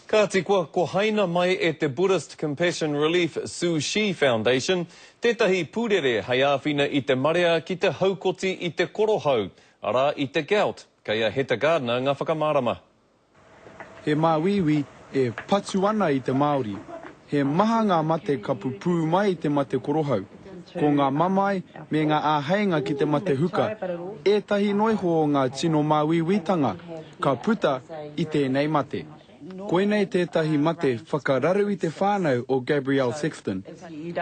Kāti kua kohaina mai e te Buddhist Compassion Relief Tzu Chi Foundation tētahi pūrere hei āwhina i te marea ki te haukoti i te korohau, arā i te gout. Kei a Heta Gardiner ngā whakamārama. He māuiui e patu ana i te Māori. He maha ngā mate ka pupū mai i te mate korohau. Ko ngā mamae me ngā āheinga ki te mate huka ētahi noiho o ngā tino māuiuitanga ka puta i tēnei mate. Koinei tētahi mate whakararu i te whānau o Gabrielle Sexton.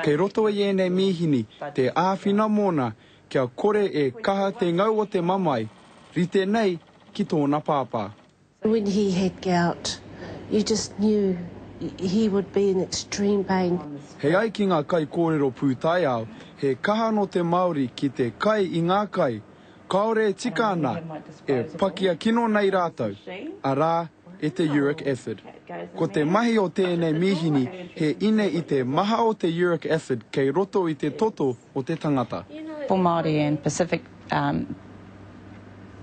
Kei roto i ēnei mīhini te āwhina mōna kia kore e kaha te ngau o te mamae, rite nei ki tōna pāpā. When he had gout, you just knew he would be in extreme pain. He ai ki ngā kaikōrero pūtaiao, he kaha nō te Māori ki te kai i ngā kai kāore e tika ana e pakia kino nei rātou, arā, e te uric acid. Ko te mahi o tēnei mīhini he ine i te maha o te uric acid kei roto i te toto o te tangata. For Māori and Pacific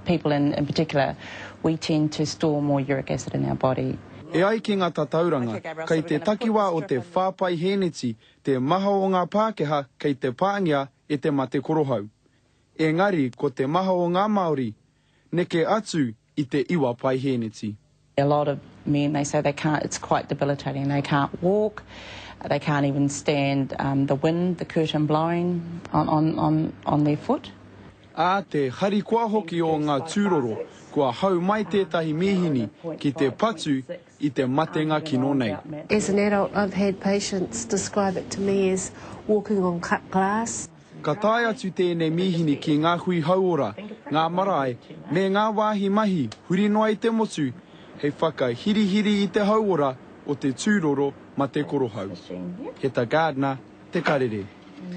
people in in particular, we tend to store more uric acid in our body. E ai ki ngā tatauranga, kei te takiwā o te whāpai hēneti te maha o ngā Pākehā kei te pāngia e te mate korohau. Engari ko te maha o ngā Māori, neke atu i te iwa paihēneti. A lot of men, they say they can't, it's quite debilitating, they can't walk, they can't even stand um, the wind, the curtain blowing on, on, on, on their foot. Ā, te harikoa hoki o ngā tūroro, kua hau mai tētahi mīhini ki te patu i te matenga kino nei. As an adult I've had patients describe it to me as walking on cut glass. Ka tae atu tēnei mīhini ki ngā hui hauora, ngā marae, me ngā wāhi mahi huri noa i te motu hei whakahirihiri i te hauora o te tūroro mate korohau. Heta Gardner, Te Karere.